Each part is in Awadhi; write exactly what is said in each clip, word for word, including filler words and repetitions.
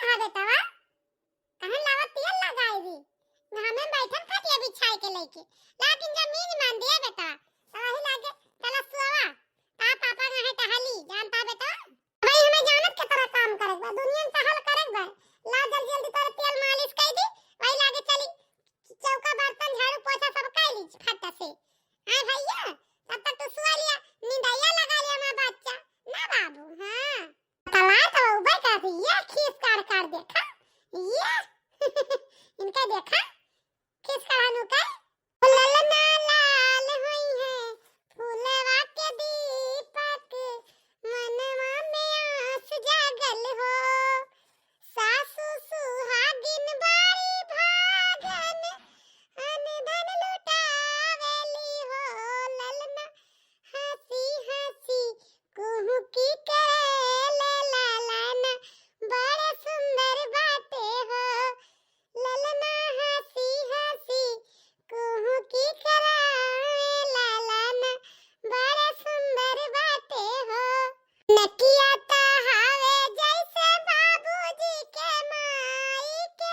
हाँ बेटवा, कहाँ लावा तेल लगाई दी? घामे में बैठन खटिया बिछाई के लेके। लेकिन जब नींद मान दिए बेटवा, तो वही लागे, "चला सुआवा, ता पापा कहाँ टहली, जानता बेटवा?" भाई हमें जानत के तरह काम करे के बा, दुनिया में टहल करे के बा। ला जल्दी जल्दी तोरे तेल मालिश कर दी, वही लागे चली चौका बर्तन झाड़ू पोछा सब कर ली फट से। हाँ भैया, तब तक तू सुआ लिया, निंदैया लगा लिया हमारा बच्चा। ना बाबू, हाँ। तला तो उबे कर दी, ये खीस काढ़ काढ़ देखा, ये इनका देखा, खीस काढ़ानु का। ललना लाल हुई है फूलवा के दीपक, मनवा में आस जागल हो। सासु सुहागिन बारी भागन, अन धन लुटावेली हो। ललना हँसी हँसी कुहुकी करेले ललना, बड़ सुंदर बाटे हो। ललना हँसी हँसी कुहुकी करेले ललना, बड़ सुंदर बाटे हो। नकिया त हवे जैसे बाबूजी के माई के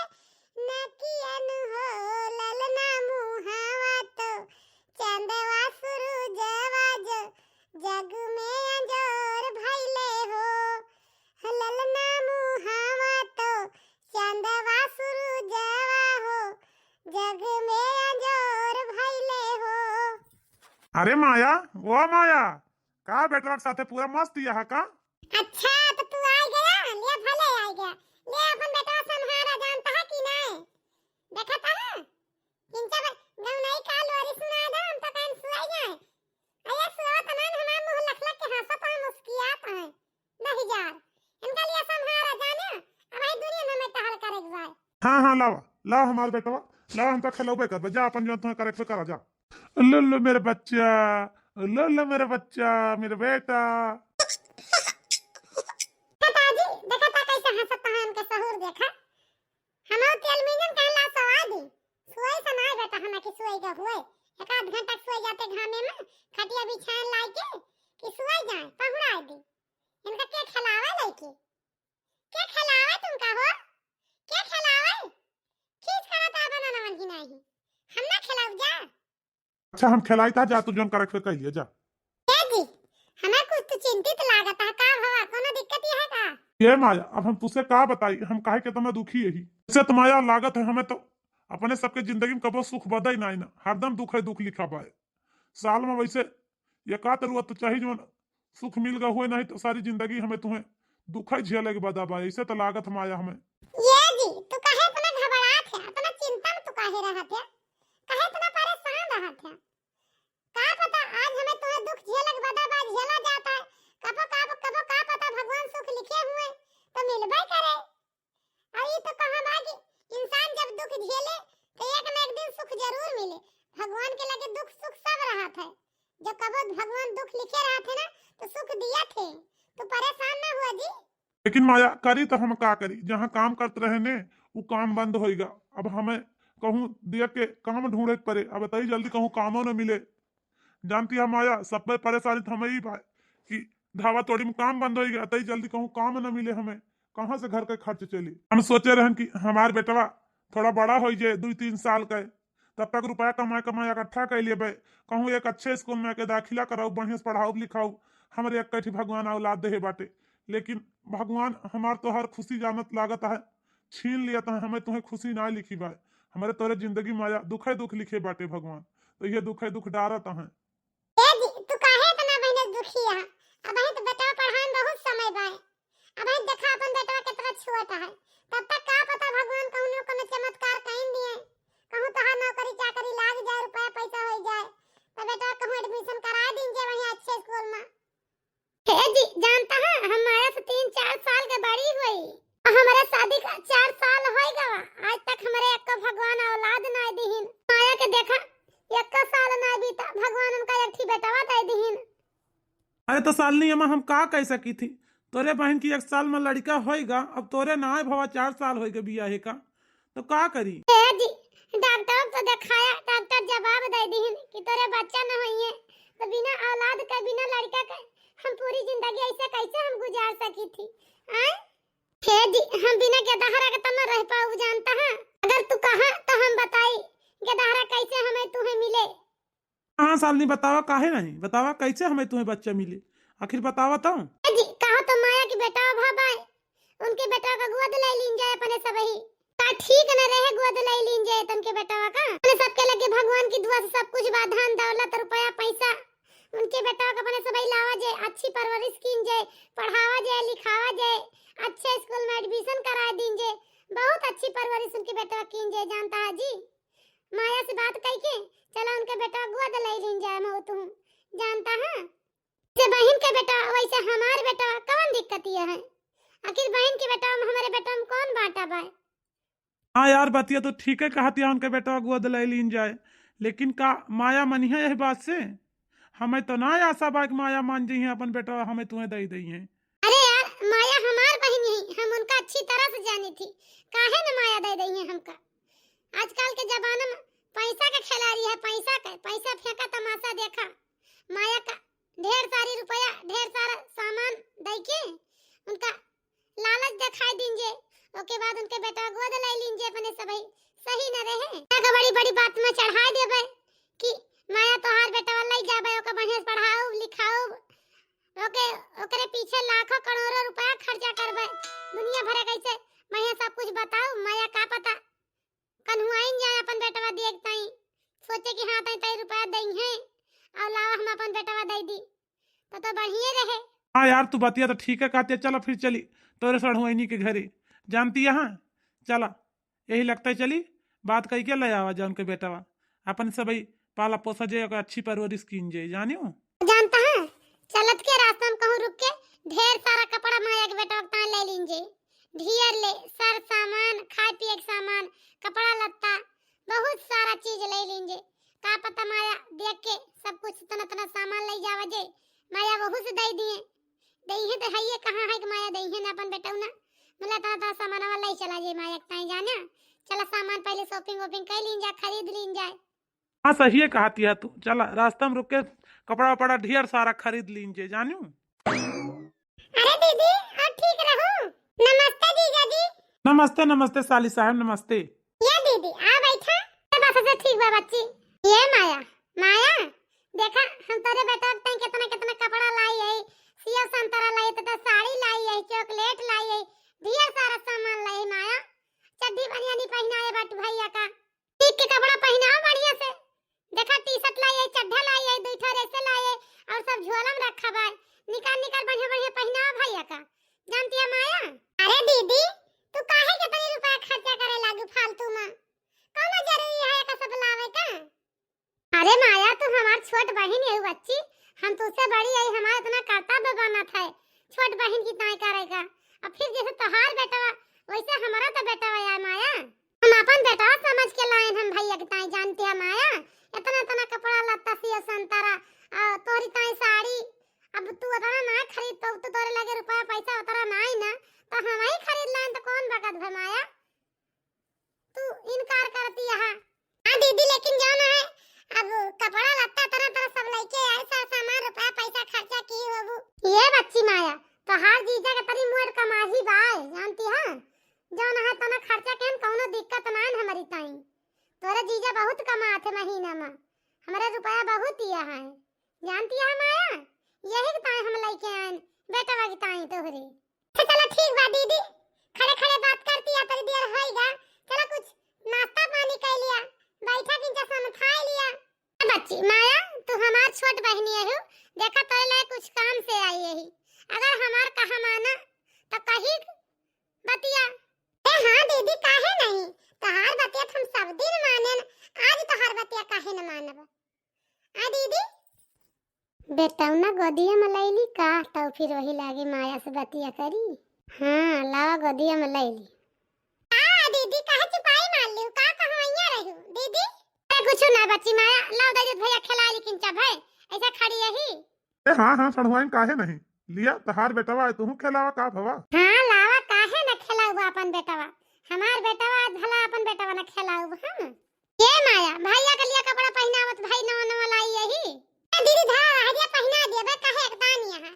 नकियन हो। ललना मुहावा तो चंदवा सुरुजवा जो जग में अंजोर भइले हो। ललना मुहावा तो चंदवा सुरुजवा हो, जग में अंजोर भइले हो। अरे माया, ओ माया, का बेटवा के साथे पूरा मस्त यहा का? अच्छा, तो तू आ गया, ले भले आ गया, ले अपन बेटवा संभारा, जानता है कि नहीं? देखा था ना, किंचा बे गौनाई का लोरी सुना दे, हम तो कान सुआई जाए। अरे सुआ तमान हमार मुंह लख लख के हंसत है, मुस्कियात है। नहीं यार, इनका लिए संभारा जाने, अब वही दुनिया में हमें टहल करे के जाए। हाँ, हाँ, लावा, लावा हमार बेटवा, लावा, हम तो खेलौबे करबे, जा अपन जो तुम्हें करे के करा जा। लो, लो मेरे बच्चा, लो, लो मेरे बच्चा, मेरे बेटा। देखा ताजी, देखा ता कैसे हंसत है, इनके सहूर देखा। हमार तेल मीजन कहला सवा दी, सुआई से ना बेटा, हमें की सुआई का हुए, एक आध घंटा सुआई जाते घामे में, खटिया बिछान लाई के, कि सुआई जाए, पहुड़ा दी। इनका के खिलावे लइके? के खिलावे तुमका हो? के खिलावे? खींच करत आ बना नवन ही नाही। हम ना खिलाऊ जा। अच्छा, हम खिलाई था, जा तू जोन करक से कह लिया, जा। ए जी, हमें कुछ तो चिंतित लागत है, का हुआ? कोनो दिक्कत ही है का? ये माया, अब हम तुझसे का बताई, हम काहे के इतना दुखी यही। इसे तो माया लागत है हमें तो अपने सबके जिंदगी में कबो सुख बदई नाही ना, हरदम दुख है, दुख लिखा बाय। साल में वैसे एकात रुआ तो चाही जवन सुख मिल गा हुए, नहीं तो सारी जिंदगी हमें तुम्हें दुख ही झेले के बदा बा, ऐसे तो लागत माया हमें। ये जी, तू काहे इतना घबरात है, इतना चिंता में तू काहे रहत है, काहे इतना परेशान रहत है? का पता आज हमें तुम्हें दुख झेले के बदा बा, झेला जाता है, कबो का, कबो का पता भगवान सुख लिखे हुए तो मिलबे करे। और ये तो कहा बा कि इंसान जब दुख झेले तो एक न एक दिन सुख जरूर मिले। भगवान के लगे दुख सुख सब रहत है, जब कबो भगवान दुख लिखे रहत है ना तो सुख दिया थे, तो परेशान ना हुआ जी। लेकिन माया करी तो हम का करी, जहाँ काम करत रहे ने वो काम बंद होइगा। अब हमें कहूँ दिया के काम ढूंढे के पड़े, अब तई जल्दी कहूँ कामो न मिले। जानती है माया, सब पे परेशानी तो हमें ही बा कि धावा तोड़ी में काम बंद होइगा, तई जल्दी कहूँ काम न मिले हमें, कहाँ से घर के खर्च चली। हम सोचे रहन कि हमार बेटवा थोड़ा बड़ा हो जाए, दो तीन साल का, तब तक रुपया कमाए कमाए इकट्ठा कर लेबे, कहूँ एक अच्छे स्कूल में के दाखिला कराऊ, बढ़िया से पढ़ाऊ लिखाऊ, हमरे एक कठी भगवान औलाद देहे बाटे। लेकिन भगवान हमार तोहार खुशी जानत लागत है, छीन लिया तो हमें तुम्हें खुशी ना लिखी बा, हमारे तोरे जिंदगी माया दुखे दुख लिखे बाटे भगवान, तो ये दुखे दुख डारत है। ए जी, तू काहे इतना बहने दुखी है? अबही तो बेटवा पढ़ाई में बहुत समय बा। अबही देखा अपन बेटवा कितना छोट है, तब तक का पता भगवान कौनो कोनो चमत्कार कइन दिए, कहूँ तोहार नौकरी चाकरी लाग जाए, रुपया पैसा हो जाए, तो बेटवा कहूँ एडमिशन करा दीन जे वहीं अच्छे स्कूल में। हे जी, जानता है, हम माया से तीन चार साल के बड़ी हुई। हमारे शादी का चार साल होई गवा, आज तक हमारे एक्को भगवान औलाद ना दिहिन। माया के देखा, एक्को साल ना बीता, भगवान उनका एक ठी बेटवा दे दिहिन। अरे तो सालनी अम्मा, हम का कह सकी थी, तोरे बहन की एक साल में लड़का होई गा, अब तोरे ना भवा चार साल होई गए बियाहे का, तो का करी? ए जी, डॉक्टर तो दिखाया, डॉक्टर जवाब दे दिहिन कि तोरे बच्चा न होइए, तो बिना औलाद के, बिना लड़का के हम पूरी जिंदगी ऐसे कैसे हम गुजार सकी थी? आय? हे जी, हम बिना गेदहरा के त न रह पाउब, जानता है। अगर तू कहा तो हम बताई, गेदहरा कैसे हमें तुहे मिले। हाँ सालनी, बतावा काहे नहीं, बतावा कैसे हमें तुहे बच्चा मिले, आखिर बतावा तो। हे जी, कहा तो माया के बेटवा भा बाय, उनके बेटवा का गोद ले लीन जाए अपने सबही। का ठीक न रहे गोद ले लीन जाए तनके बेटवा का? अपने सबके लगे भगवान की दुआ से सब कुछ बा, धन दौलत रुपया पैसा। उनके बेटवा का अपने सबही लावा जाए, अच्छी परवरिश कीन जाए, पढ़ावा जाए, लिखावा जाए, अच्छे स्कूल में एडमिशन करा दीन जाए, बहुत अच्छी परवरिश उनके बेटवा कीन जाए, जानता है जी। माया से बात कई के चला उनके बेटवा गोद ले लीन जाए, मऊ तू जानता है। जैसे बहिन के बेटा वैसे हमार बेटा, कवन दिक्कत ये है? आखिर बहिन के बेटा में हमारे बेटा में कौन बांटा बा? हाँ यार, बतिया तो ठीक है कहत है, उनके बेटवा गोद ले लीन जाए, लेकिन का माया मनिहे यही बात से? हमें तो ना आशा बा कि माया मान जइहे, अपन बेटवा हमें तुहे दे दइहे। अरे यार, माया हमार बहिन ही, हम उनका अच्छी तरह से जानी थी, काहे न माया दे दइहे हमका? आजकल के जमाना में पैसा का खिलाड़ी है, पैसा का, पैसा फेंका तमाशा देखा। माया का ढेर सारी रुपया, ढेर सारा सामान दे के उनका लालच दिखाई दीन जे, ओके बाद उनके बेटवा गोद ले लीन जे अपने सबही, सही न रहे। ना के बड़ी बड़ी बात में चढ़ा देबे कि माया तोहार बेटवा ले जाबे, ओके बढ़िया से पढ़ाउब लिखाउब, ओके, ओकरे पीछे लाखों करोड़ों रुपया खर्चा करबे, दुनिया भर कैसे बढ़िया सब कुछ बताउब, माया का पता कन्हुआइन जाए अपन बेटवा देख ताई, सोचे कि हाँ ताई ताई रुपया दइहे और लावा हम अपन बेटवा दे दी, तो तो बढ़िया रहे। हाँ यार, तू बतिया तो ठीक है कहती है, चला फिर चली तोरे सढ़ुआइनी के घरे, जानती है, हाँ, चला, यही लगता है चली, बात कई के ले आवा जा उनके बेटवा, अपन सबही पाला पोसा जे, ओकर अच्छी परवरिश कीन जे, जानियो। जानता है, चलत के रास्ता में कहूँ रुक के ढेर सारा कपड़ा माया के बेटवा के ताई ले लीन जे, ढेर ले सर सामान, खाए पिए के सामान, कपड़ा लत्ता, बहुत सारा चीज ले लीन जे। का पता माया देख के सब कुछ इतना इतना सामान ले जावा जे, माया वहू से दे दिए, दइहे तो है ये कहाँ है कि माया दइहे ना अपन बेटऊ ना, मिला तना तना सामानवा ले चला जे माया के ताई जाना। चला सामान पहले shopping वॉपिंग कर लीन जा, खरीद लीन जाए। हाँ, सहिए कहती है तू। चला, रास्ता में रुक के कपड़ा वपड़ा ढेर सारा खरीद लीन जे, जानू। अरे दीदी, और ठीक रहू। नमस्ते जीजा जी। नमस्ते, नमस्ते साली साहब, नमस्ते। ये दीदी, आ बैठा। ये बस से ठीक बा बच्ची। ये माया, माया, देखा, हम तोरे बेटा के ताई कितना कितना कपड़ा लाई है, सिया संतरा लाई, तो साड़ी लाई है, chocolate लाई है, ढेर सारा सामान लाई है माया। चड्ढी बनियानी पहिनाए बाटू भैया का। ठीक के कपड़ा पहिनाओ बढ़िया से। देखा, T-shirt लाई है, चड्ढा लाई है, दुई ठो ऐसे लाई है, और सब झोला में रखा बा। निकाल निकाल बढ़िया बढ़िया पहिनाओ भैया का। जानती है माया? अरे दीदी, तू काहे के इतनी रुपया खर्चा करे लागू फालतू में? कौनो जरूरी है एका सब लावे का? अरे माया, तू हमार छोट बहिन है बच्ची, हम तुझसे बड़ी है, हमारा इतना कर्तव्य बनत है छोट बहिन की ताई करे का। अब फिर जैसे तोहार बेटवा, वैसे हमारा तो बेटवा है माया। हम अपन बेटवा समझ के लाइन हम भैया के ताई, जानती है माया, इतना इतना कपड़ा लत्ता सिया संतरा, आ, तोहरी ताई साड़ी, अब तू उतना ना खरीद पाऊ, तो तोरे लगे रुपया पैसा उतना ना ही ना, तो हम ही खरीद लाइन तो कौन बकत भा माया? तू इनकार करती है। हाँ दीदी, लेकिन जो ना है, अब कपड़ा लत्ता तरह तरह सब लेके आए, सा-, सामान रुपया पैसा खर्चा की होबू। ये बच्ची माया, तोहार जीजा के तनी मोट कमाही बाय, जानती है? जो ना है तना खर्चा के कौनो दिक्कत ना है हमारी ताई। तोरे जीजा बहुत कमात है महीना में, हमारे रुपया बहुत दिया है, जानती है माया? यही के ताई हम लेके आए, बेटवा की ताई तोहरे। अच्छा चला ठीक बा दीदी, खड़े खड़े बात करती है, तनी देर होइगा। चला कुछ नाश्ता पानी कर लिया, बैठा किंचा समथाई लिया। ए बच्ची माया, तू हमार छोट बहिनी अहू, देखा तोरे लाए कुछ काम से आई यही। अगर हमार कहा माना तो कही बतिया। ए हाँ दीदी, काहे नहीं, तोहार बतिया तो हम सब दिन मानेन, आज तोहार बतिया काहे न मानब? आ दीदी, बेटौना गोदिया में लैली का, तौ फिर वही लागे माया से बतिया करी। हाँ, लावा गोदिया में लैली। का दीदी, काहे चुपाई मार लिहू? का कहवैया रहू दीदी? अरे कुछ ना बच्ची माया, लाओ दे दे भैया खेला ली किंचा भय, ऐसा खड़ी यही। ए हाँ हाँ सढ़ुआइन, काहे नहीं, लिया तहार बेटवा है, तुहू खेलावा का भवा। हाँ लावा, काहे न खेलाऊ अपन बेटवा, हमार बेटवा आज भला अपन बेटवा न खेलाऊ हम। ए माया, भैया के लिए कपड़ा पहिनावत भाई नवा नवा लाई यही। ए दीदी धा हरिया पहिना देबे, काहे एकदम यहाँ।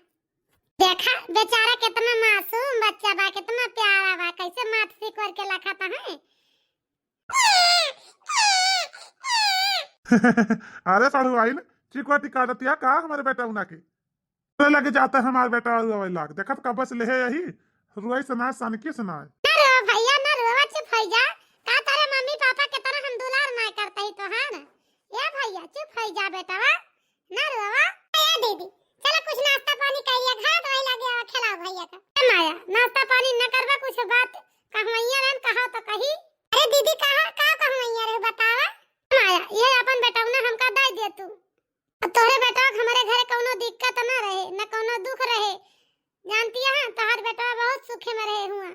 देख खा, बेचारा कितना मासूम बच्चा बा, कितना प्यारा बा, कैसे माथ सिकोर के लखत है। अरे साढ़ू आइन, चिकवाटी काटतिया का हमरे बेटउना के? तोरे लगे जाता हमार बेटवा रोवे लाग, देखत कब से लेहे यही, रोई सुनाए, सनकी सुनाए। ना रो भैया, ना रोवा, चुप होइ जा। का तोरे मम्मी पापा के तरह हम दुलार ना करते ही तोहार? ए भैया, चुप होइ जा बेटवा, ना रोवा। ए दीदी, चलो कुछ नाश्ता पानी करिए, घर तो वही लगे और खिलाओ भैया का। ए माया, नाश्ता पानी न करबा, कुछ बात कहवैया रहन, कहा तो कही। अरे दीदी, कहा, का कहवैया रहे बतावा? ए माया, ये अपन बेटउना हमका दे दे तू। अब तोहरे बेटवा के हमरे घरे कउनो दिक्कत न रहे, न कउनो दुख रहे। जानती है, तोहार बेटवा बहुत सुखी में रहे हुआ।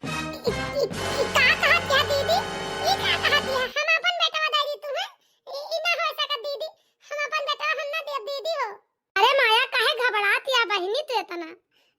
ई, ई, ई का कहत है दीदी? ई का कहत है? हम अपन बेटवा दे दी तुम्हें? ई, ई ना हो सकत दीदी, हम अपन बेटवा हम ना देब दीदी हो। अरे माया, काहे घबरात या बहिनी तू इतना?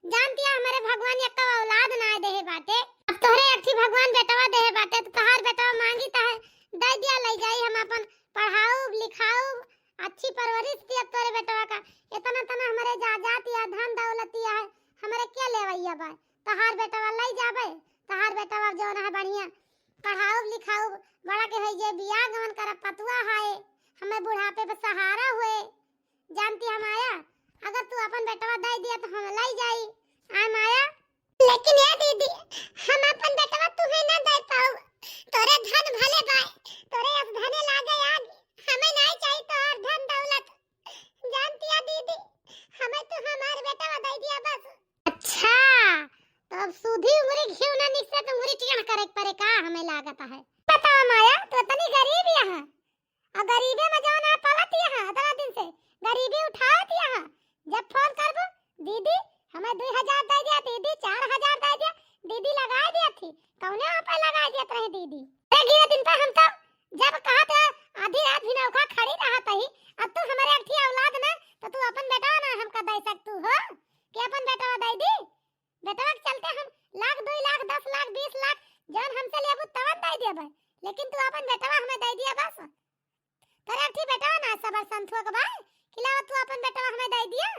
जानती है, हमरे भगवान एक्का औलाद ना देहे बाटे। अब तोहरे एक ठी भगवान बेटवा देहे बाटे, तो तोहार बेटवा मांगी तहे दे दिया, ले जाई, हम अपन पढ़ाउब, लिखाउब, अच्छी परवरिश दिया तोरे बेटवा का। इतना तना हमरे जायदाद या धन दौलत या है, हमरे क्या लेवैया बा? तोहार बेटवा ले जाबे, तोहार बेटवा जौन है बढ़िया पढ़ाउब लिखाउब, बड़ा के होई जे बियाह गवन करब, पतुआ है, हमें बुढ़ापे पे सहारा हुए। जानती है माया, अगर तू अपन बेटवा दे दिया तो हम ले जाई। आय माया। लेकिन ए दीदी, हम अपन बेटवा तुहे ना दे पाउब। तोरे धन भले बाय, तोरे अब धने लागे आग, हमें नहीं चाहिए तोहर धन दौलत। जानती है दीदी, हमें तू हमार बेटवा दे दिया बस। अच्छा, तो अब सूधी उंगरी घिउ ना निकसे तो उंगरी टेढ़ करे के पड़े का, हमें लागत है। बताओ माया, तू इतनी गरीब यहाँ, आ गरीबे में जौन है पलत यहाँ, इतना दिन से गरीबी उठावत यहाँ। जब फोन करबो, "दीदी, हमें दुई हजार दे दिया, दीदी, चार हजार दे दिया," दीदी लगाए दिया थी, कौने वहाँ पे लगाए दिया रहे दीदी? अरे गिरे दिन पे हम तो जब कहा था आधी रात भी नौका खड़ी रहा तही, अब तू हमारे अर्थी औलाद ना, तो तू अपन बेटवा ना हमका दे सकतू हो कि अपन बेटवा दे दी? बेटवा के चलते हम लाख, दुई लाख, दस लाख, बीस लाख, जौन हमसे लेबू तवन दे देबे, लेकिन तू अपन बेटवा हमें दे दिया बस। तोरे अर्थी बेटवा ना सबर संतुआ के बा, कि लावा तू अपन बेटवा हमें दे दिया।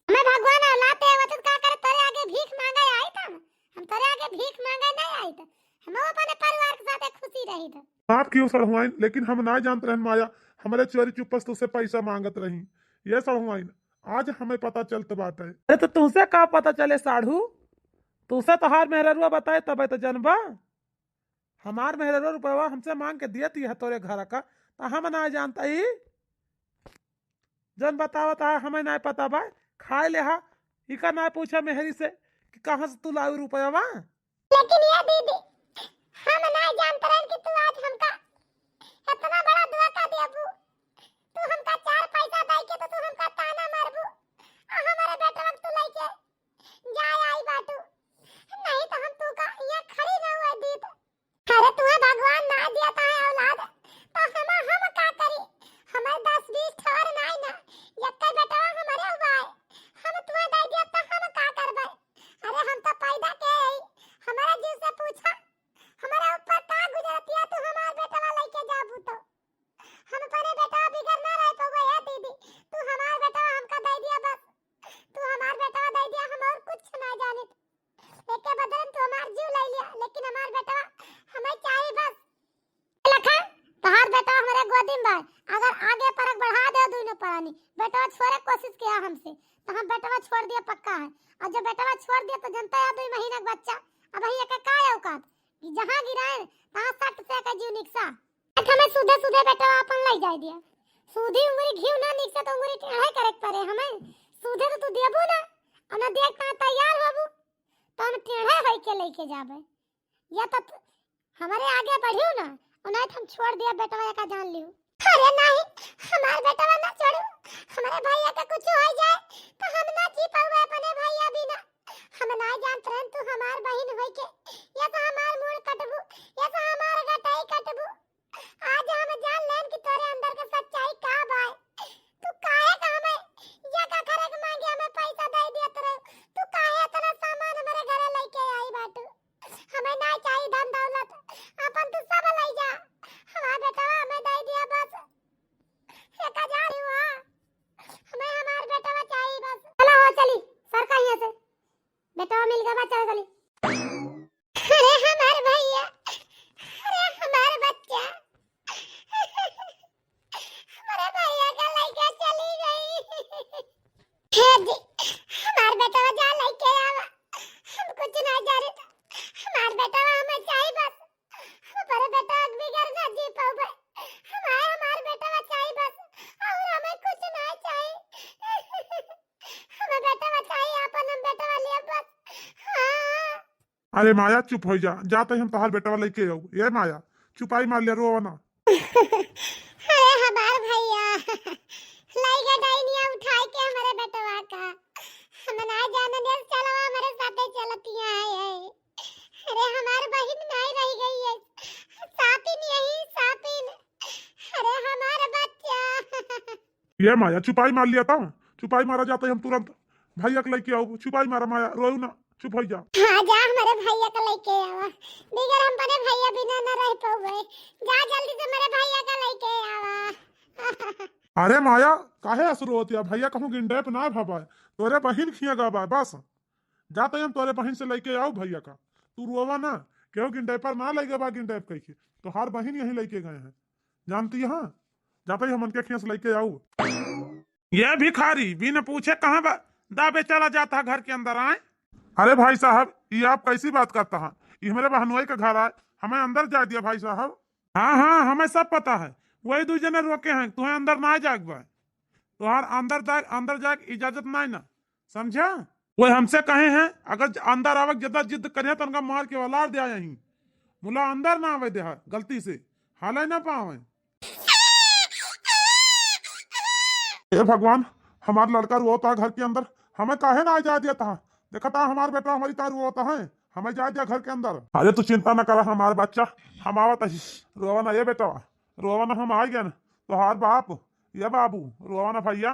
हमें भगवान औलाद दे, वो तो का करे, तोरे आगे भीख मांगे आई तम, हम तोरे आगे भीख मांगे नहीं आई त, हम अपने परिवार के साथ खुशी रही त। माफ कियो सड़हुआइन, लेकिन हम ना जानत रहन माया, हमरे चोरी चुप्पस तुसे पैसा मांगत रही। ये सड़हुआइन, आज हमें पता चलत बाटे। अरे तो तुसे का पता चले साढ़ू? तुसे तोहार मेहररुआ बताए तबे तो जनबा। हमार मेहररुआ रुपयवा हमसे मांग के दियत ही है तोरे घर का, तो हम ना जानता ही। जन बतावत है, हमें ना पता बा, खाए ले हा, इका ना पूछा मेहरी से कि कहाँ से तू लाऊ रुपयवा। लेकिन ये दीदी, हम ना जानत रहन कि तू आज हमका इतना बड़ा धोखा देबू। तू हमका चार पैसा दे के तो तू हमका ताना मारबू, आ हमारे बेटवा के तू लेके जाए आई बाटू, नहीं तो हम तू का यहाँ खड़ी ना हुए दीत। अरे तुहे भगवान ना दिया ताहे औलाद, तो हम, हम का करी? हमारे दस बीस ठवर नाई ना, यक्के बेटवा हमारे हुआ है, हम तुहे दे दिया तो हम का करबे? अरे हम तो पैदा के हई, हमारे जीव से पूछा, हमारे ऊपर का गुजरतिया तू हमार बेटवा लेके जाबू तो? हम अपने बेटवा बिगर ना रह पउबे, ए दीदी, तू हमार बेटवा हमका दे दिया बस, तू हमार बेटवा दे दिया, हम और कुछ ना जानित। एके बदले में तू हमार जीव ले लिया, लेकिन हमार बेटवा हमें चाहिए बस। लखा, तोहार बेटवा हमारे गोदी में बा, अगर आगे परक बढ़ा दे दुइनो परानी, बेटवा छोड़े कोशिश किया हमसे, तो हम बेटवा छोड़ दिया पक्का है। और जब बेटवा छोड़ दिया तो जनता है दुई महीना के बच्चा, अब वही एक का औकात कि जहाँ गिराए तहाँ सट से एकर जीव निकसा। आज हमें सुधे सुधे बेटवा अपन ले जाए दिया। सुधी उंगरी घिउ ना निकसे तो उंगरी टेढ़े करे के पड़े हमें। सुधे तो तू देबू ना, और ना देख ता तैयार होबू, तो हम टेढ़े होई के लेके जाबे। या तो तू हमारे आगे बढ़ियो ना, और नहीं तो हम छोड़ दिया बेटवा का जान लियो। अरे नहीं, हमार बेटवा ना छोड़ू, हमारे भैया का कुछ हो जाए तो हम ना जी पावे अपने भैया बिना। हम ना जानत रहन तू हमार बहिन होई के, या तो हमार मूड़ कटबू, या तो हमार गटाई कटबू। आज हम जान लेन कि तोरे अंदर के सच्चाई का बाय। तू काहे का हमें या का करे के मांगे हमें पैसा दे दियत रहे? तू काहे इतना सामान हमारे घरे लेके आई बाटू? हमें ना चाहिए धन दौलत, अपन तू सब ले जा। हमार बेटवा हमें दे दिया बस। एक हजार हुआ, हमें हमार बेटवा चाहिए बस। अरे माया, चुप होइ जा, जात ही हम तोहार बेटवा लइके आउब। ए माया, चुपाई मार लिया, रोवा ना। अरे हमार भइया, लइगा डाइनिया उठाइ के हमरे बेटवा का। हम नाइ जाने दे, चलवा हमरे साथे चलतिया है, है। अरे हमार बहिन नाइ रहि गइ है, सापिन यही सापिन। अरे हमार बच्चा। ए माया, चुपाई मार लिया तो, चुपाई मारा जात ही हम तुरंत भइया के लइके आउब। चुपाई मारा माया, रोउ ना, चुप होइ जा। हाँ, जा हमरे भइया के लइके आवा, बिगर हम अपने भइया बिना न रहि पउबे। जा जल्दी से हमरे भइया के लइके आवा। अरे माया, काहे असुर होतिया? भइया कहूँ गिंडैप ना भवा है, तोरे बहिन खिया गवा है, बस। जात ही हम तोरे बहिन से लइके आउब भइया का। तू रोवा ना, केहू गिंडैपर ना लइके बा, गिंडैप कइके। तोहार बहिन यहीं लइके गए हैं, जानती है? जात ही हम उनके खिया से लइके आउब। ए भिखारी, बिन पूछे कहाँ बा-, दाबे चला जात ह घर के अंदर, आए? अरे भाई साहब, ई आप कैसी बात करता है? ई हमरे बहनोई के घर आए, हमें अंदर जाइ दिया भाई साहब। हाँ, हाँ, हमें सब पता है, वही दुइ जने रोके हैं, तुहें अंदर नाइ जाएक बा। तोहार अंदर जाए, अंदर जाएक इजाजत नाइ ना, समझा? वो हमसे कहे हैं, अगर ज-, अंदर आवेक ज्यादा जिद करिहे तो उनका मार के वलार दिया यहीं। मुला अंदर ना आवे देहा, गलती से हाले ना पावे। हे भगवान, हमार लड़का रोता है घर के अंदर, हमें काहे ना जाइ दिया था? देखा था हमार बेटा हमारी तरह रोता है, हमें जाइ दिया घर के अंदर। अरे तू चिंता ना करा हमार बच्चा, हम आवत ही। रोवा ना ये बेटवा, रोवा ना, हम आइ गए ना। तोहार बाप, ये बाबू, रोवा ना भइया।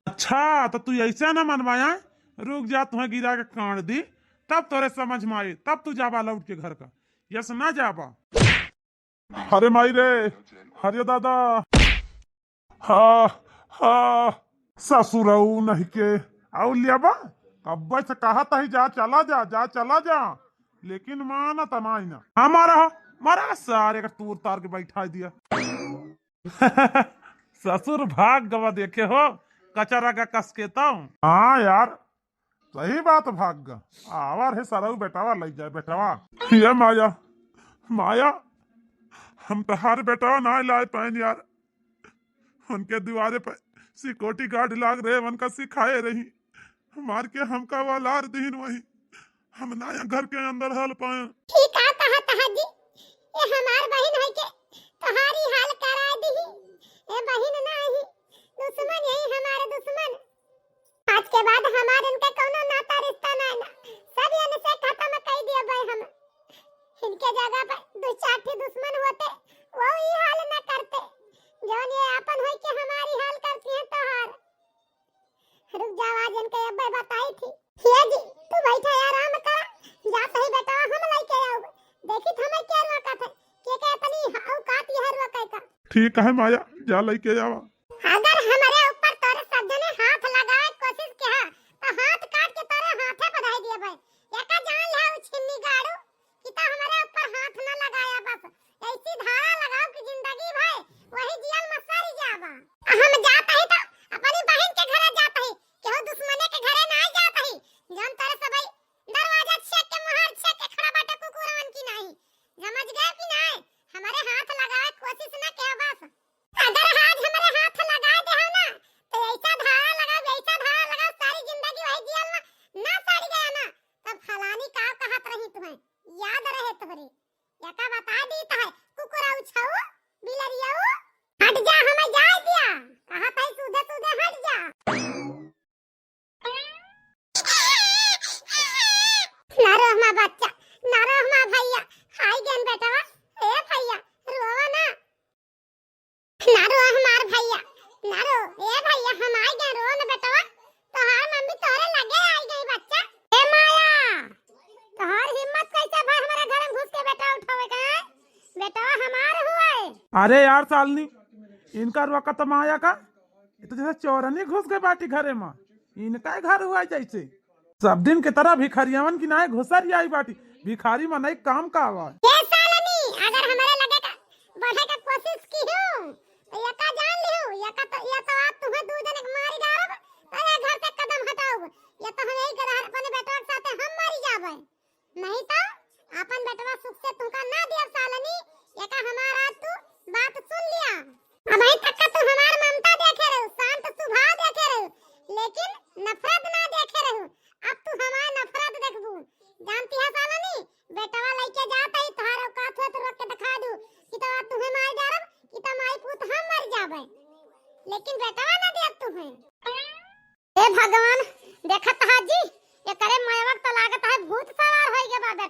अच्छा, तो तू ऐसे ना मनवाया, रुक जा, तुहें गिरा के काट दी, तब तोरे समझ में आई, तब तू जाबा लौट के घर का, यस ना जाबा। अरे माई रे, अरे दादा, हा, हा, ससुरऊ नहीं के, आउ लियाबा, कब्बे से कहत ही जा, चला जा, जा, चला जा, लेकिन मानत नाई ना। हमारा हो, मारा सारे का तूर तार के बैठा दिया। ससुर भाग गवा देखे हो, कचरा का कस के तऊ। हाँ यार, सही बात भाग ग। आवर है सरऊ बेटवा लइ जाए बेटवा। ये माया, माया, हम तोहार बेटवा ना लाए पाएन यार। उनके दुआरे पे सिक्योरिटी गार्ड लाग रहे, उनका सिखाए रही। मार के हमका वलार दीन वही। हम ना घर के अंदर हाल पाए। ठीक आ कहा तहा जी, ये हमार बहिन है के तोहारी हाल करा दी। ये बहिन ना ही, दुश्मन यही हमारे दुश्मन। आज के बाद हमार इनका कौनो नाता रिश्ता ना ना, सब इनसे खत्म कई दिए भाई हम। इनके जगह पे दो चार ठे दुश्मन होते, वो ई हाल ना करते, जौन ये आपन होई के हमारी हाल करती हैं तोहार। रुक जाओ, आज इनके अब्बे बताई थी। हिया जी, तू बैठा है, आराम करा। जा सही बेटा, हम लइके आउब। देखी तो हमें क्या रोका था, के के इतनी औकात यह रोका का। ठीक है माया, जा लइके आवा। अगर हमरे ऊपर तोरे सब जने हाथ लगावे के कोशिश किहा, तो हाथ काट के तोरे हाथे बधाई दिए भाई। एका जान ले उ छिन्नी गाड़ू, कि तो हमरे ऊपर हाथ न लगाया बस। ऐसी धारा लगाओ कि जिंदगी भर वही जियल में सरी जाबा। हम जात ही तो अपनी बहिन के घरे जात ही, केहू दुश्मने के घरे ना जात ही। जौन तोरे सबई दरवाजा छेक के, मोहर छेक के खड़ा बाटे कुकुरवन की नाही। समझ गए कि नाही? हमरे हाथ लगावे के कोशिश ना किहा बस। अगर आज हमरे हाथ लगा देहू ना, तो ऐसा धारा लगाओ, ऐसा धारा लगाओ, सारी जिंदगी वही जियल में ना सड़ गया ना, तब फलानी का कहत रही तुम्हें, याद रहे तोहरे। यका बता दी तो है, कुकुरऊ छऊ, बिलरियऊ, हट जा, हमें जाए दिया, कहा था सीधे सीधे हट जा। ना रो हमार बच्चा, ना रो हमार भैया, आई गन बेटवा, ए भैया, रोवा ना। ना रो हमार भैया, ना रो, ए भैया, हम आई गन, रो ना बेटवा, तोहार मम्मी तोरे लगे आई गई बच्चा। ए माया, तोहार हिम्मत कैसे भा हमारे घर में घुस के बेटा उठावे का? बेटवा हमार हुआ है। अरे यार सालनी, इनका रोका तो माया का, ये तो जैसे चोरनी घुस गई बाटी घरे में, इनका ही घर हुआ है जैसे। सब दिन के तरह भिखरियावन की नाय घुसर आई बाटी, भिखारी मनई काम का आवा। ये सालनी, अगर हमारे लगे का बढ़े का कोशिश की हो, तो यका जान लियो, यका तो, या तो आज तुम्हें दू जने के मारी डालब, अरे घर से कदम हटाओ, या तो हम यही गदहर अपने बेटवा के साथे हम मारी जाबे। नहीं तो अपन बेटवा सुख से तुमका ना दिया सालनी, यका हमारा तू बात सुन लिया। अबहीं तक का तू हमार ममता देखे रहू, शांत स्वभाव देखे रहू, लेकिन नफरत ना देखे रहू। अब तू हमार नफरत देखबू। जानती है सालनी,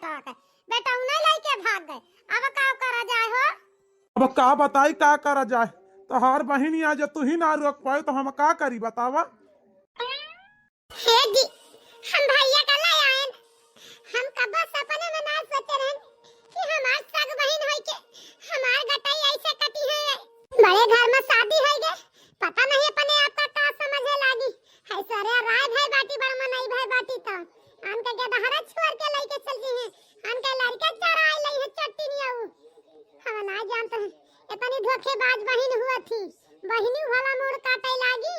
बेटवा के, बेटवा नहीं लेके भाग गए। अब का करा जाए हो? अब का बताई, का करा जाए? तोहार बहिन आ जे, तू ही ना रोक पाए तो हम का करी बतावा? हे जी, हम भैया का ले आएन। हम कब्बो सपने में ना सोचे रहन कि हमार सग बहिन होई के हमार गटाई ऐसे कटी है। बड़े घर में शादी होई गए, पता नहीं अपने आप का का समझे लागी। ऐश्वर्या राय भाई बाटी, बड़ मनई भाई बाटी, तो आन के गदहरा छोड़ के लेके चल जी हैं, आन के लड़का चराए लई है चट्टी नियाऊ। हम ना जानते हैं, इतनी धोखेबाज बहिन हुआ थी, बहिनी वाला मोड़ काटे लागी।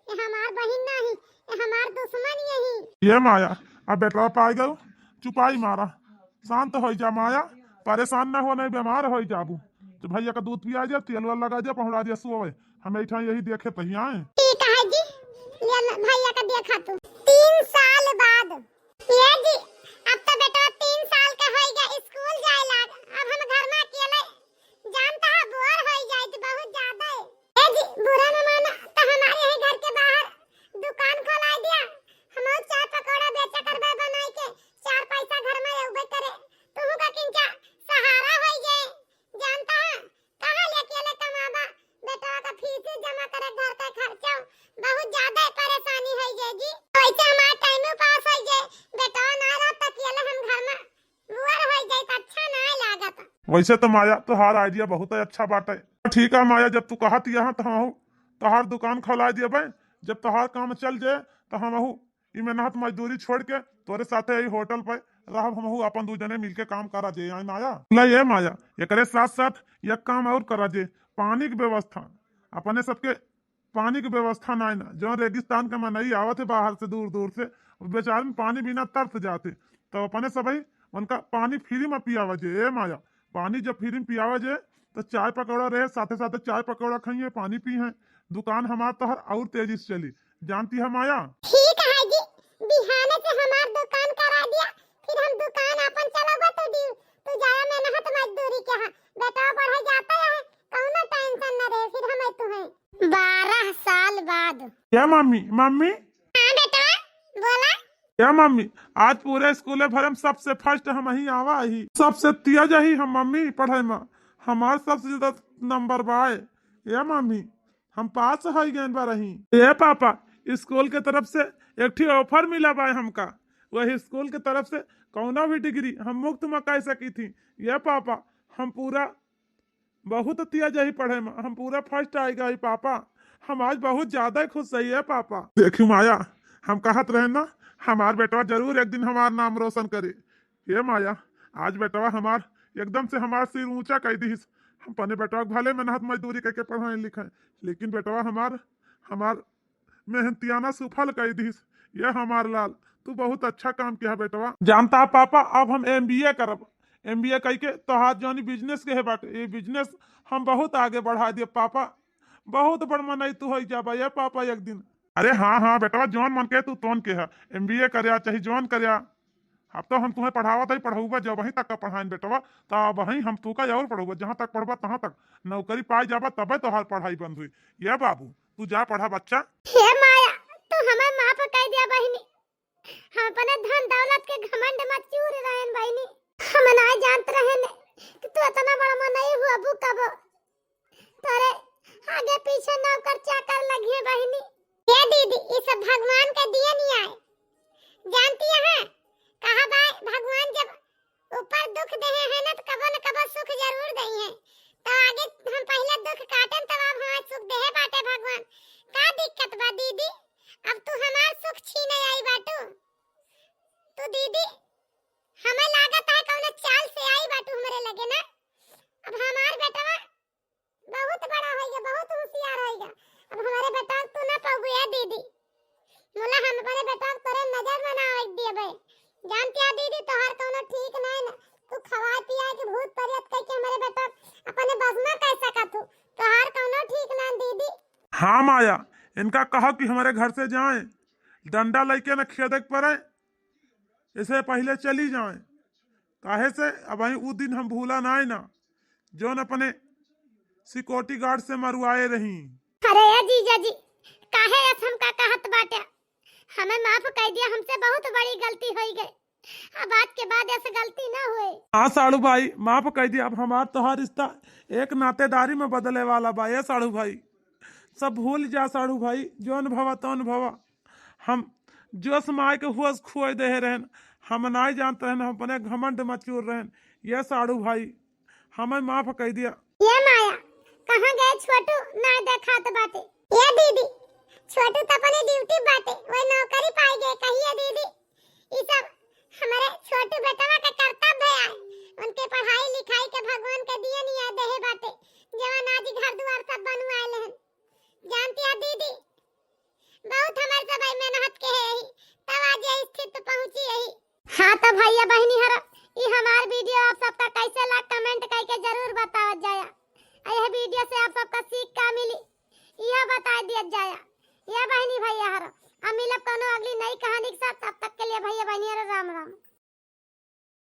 ये हमार बहिन नहीं, ये हमार दुश्मन यही। ये माया, अब बेटवा पाई गयो, चुपाई मारा, शांत हो जा माया, परेशान ना हो, नहीं बीमार हो जाबू। तो भैया का दूध पिया जा, तेल वाल लगा जा, पहुड़ा दिया सोवे, हम बैठा यही देखे तही आए। ठीक है जी, ले न भैया का देखा तू। तीन साल बाद। ये जी, अब तो बेटवा तीन साल का होई गया, स्कूल जाए लाग। अब हम घर में अकेले, जानता है, बोर होई जाए तो बहुत ज्यादा है। ए जी, बुरा न माना, तो हमारे यही घर के बाहर दुकान खोला दिया, हम चाय पकौड़ा बेचा करबे बनाई के, चार पैसा घर में अउबे करे, तुहू का किंचा सहारा होई जाए। जानता है, कहाँ ले अकेले कमाबा, बेटवा का फीस जमा करे, घर का खर्चा, बहुत ज्यादा परेशानी होई जाए जी। वैसे हमारा टाइम पास होई जाए, बेटवा ना रहा तो अकेले हम घर में बोर होई जाए तो अच्छा ना लागत। वैसे तो माया, तोहार आइडिया बहुत ही अच्छा बाटे। ठीक है माया, जब तू कहत यहाँ तो हम तोहार दुकान खोला दिए भाई, जब तोहार काम चल जाए तो हम ई मेहनत मजदूरी छोड़ के तोरे साथे यही होटल पे रहब, हमहू अपन दू जने मिलके काम करा जे। आई माया, ले ये माया, एकरे साथ साथ एक काम और करा जे, पानी की व्यवस्था। अपने सबके पानी की व्यवस्था नाई ना, जो रेगिस्तान के मनई आवत है बाहर से, दूर दूर से, बेचारे में पानी बिना तरस जाते, तो अपने सबही उनका पानी फ्री में पियावा जे। ए माया, पानी जब फ्री में पियावा जे, तो चाय पकौड़ा रहे, साथे साथे चाय पकौड़ा खाइए, पानी पी हैं, दुकान हमार तोहर और तेजी से चली। जानती है माया? ठीक है जी, बिहाने से हमार दुकान करा दिया, फिर हम दुकान अपन चलाबा। तू दी, तू जाया मेहनत मजदूरी के, हाँ, बेटवा पढ़े जाता है, कौनो टेंशन न रहे, फिर हम तू हैं। बारह साल बाद। क्या मम्मी, मम्मी? हाँ बेटवा, बोला। क्या मम्मी, आज पूरे स्कूल भर में सबसे फर्स्ट हम ही आवा ही, सबसे तेज ही हम मम्मी पढ़े में, हमार सबसे ज्यादा नंबर बाय। ए मम्मी, हम पास हो गए बा रही। ए पापा, स्कूल के तरफ से एक ठी ऑफर मिला बा हमका, वही स्कूल के तरफ से कौनो भी डिग्री हम मुफ्त में कर सकी थी। ए पापा, हम पूरा बहुत तेज ही पढ़े में, हम पूरा फर्स्ट आए गए पापा। हम आज बहुत ज्यादा खुश है ए पापा। देखी माया, हम कहत रहे ना, हमार बेटवा जरूर एक दिन हमार नाम रोशन करे। ए माया, आज बेटवा हमार एकदम से हमार सिर ऊंचा कर दीस। हम अपने बेटवा के भले मेहनत मजदूरी करके पढ़ाए लिखाए, लेकिन बेटवा हमार, हमार मेहनतियाना सुफल कर दीस। ये हमार लाल, तू बहुत अच्छा काम किया बेटवा। जानता है पापा, अब हम एमबीए करब। एमबीए करके तोहार जौनी बिजनेस के है बाटे, ये बिजनेस हम बहुत आगे बढ़ा दिए पापा। बहुत बड़ मनई तू हो जाबा ये पापा एक दिन। अरे हाँ हाँ बेटवा, जौन मन के तू तौन के है, एमबीए करया चाहे जौन करया, अब तो हम तुम्हें पढ़ावत ही पढ़ौबा, जब वहीं तक का पढ़ाइन बेटवा, तब वहीं हम तू का और पढ़ौबा, जहाँ तक पढ़बा तहाँ तक। नौकरी पाई जाबा तबे तोहार पढ़ाई बंद हुई। ये बाबू, तू जा पढ़ा बच्चा। हे माया, तू हमें माफ कर दिया बहिनी। हम अपने धन दौलत के घमंड में चूर रहन बहिनी। हम ना जानत रहन कि तू इतना बड़ा मनई हुआ बू कब। तोरे आगे पीछे नौकर चाकर लगिए बहिनी। ये दीदी, ये सब भगवान के दिए नहीं आए। जानती है, कहा बाय भगवान जब ऊपर दुख देहे हैं ना, तो कबो न कबो सुख जरूर देई हैं। तो आगे हम पहले दुख काटन, तब अब हमार सुख देहे बाटे भगवान। का दिक्कत बा दीदी? अब तू हमार सुख छीने आई बाटू। तू दीदी, हमें लागत है कौनो चाल से आई बाटू हमरे लगे ना। अब हमार बेटवा बहुत बड़ा होइगा, बहुत होशियार होइगा। अब हमारे बेटवा तू ना पाबू ए दीदी। मोला हम अपने बेटवा के तोरे नजर में ना आवे देबे। जानती है दीदी, तोहार कौनो ठीक नहीं ना। तू खवाए पियाए के भूत प्रेत कह के हमारे बेटवा अपने बस में कर सकत हो। तोहार कौनो ठीक ना दीदी। हाँ माया, इनका कहो कि हमारे घर से जाएं, डंडा लेके न खेदे के पड़े, इसे पहले चली जाएं। काहे से अब ऊ दिन हम भूला नाय ना, जौन अपने सिक्योरिटी गार्ड से मरुआए रही। अरे ए जीजा जी, काहे ऐस हमका कहत बाटे? हमें माफ कर दिया, हमसे बहुत बड़ी गलती होई गई। अब आज के बाद ऐसे गलती ना होए। हाँ साढ़ू भाई, माफ कइ दिया। अब हमार तोहार रिश्ता एक नातेदारी में बदले वाला बा। ए साढ़ू भाई, सब भूल जा साढ़ू भाई, जौन भवा तौन भवा। हम जोश में आइके होश खोए देहे रहेन, हम नाहीं जानत रहेन, हम अपने घमंड में चूर रहेन। ए साढ़ू भाई, हमें माफ कइ दिया। ए माया, कहाँ गए छोटू? नाहीं देखात बाटे। ए दीदी, छोटू त अपने ड्यूटी बाटे, वही नौकरी पाइ गए। कहिए दीदी, ई सब हमरे छोटू बेटवा के कर्तव्य है। उनके पढ़ाई लिखाई के भगवान के दिए नहीं देहे बाटे, जवन आज घर दुआर सब बनवाए लेहन। जानती है दीदी, बहुत हमार सब मेहनत के है यही, तब आज ये स्थिति पे पहुँची यही। हाँ तो भैया बहिनी हर, ई हमार वीडियो आप सबका कैसे लाग, कमेंट करके जरूर बतावत जाया। आ यह वीडियो से आप सबका सीख का मिली, यह बता दिया जाया। ये बहिनी भैया हर, हम मिलब कोनो अगली नई कहानी के साथ। तब तक के लिए भैया बहिनी हर, राम राम।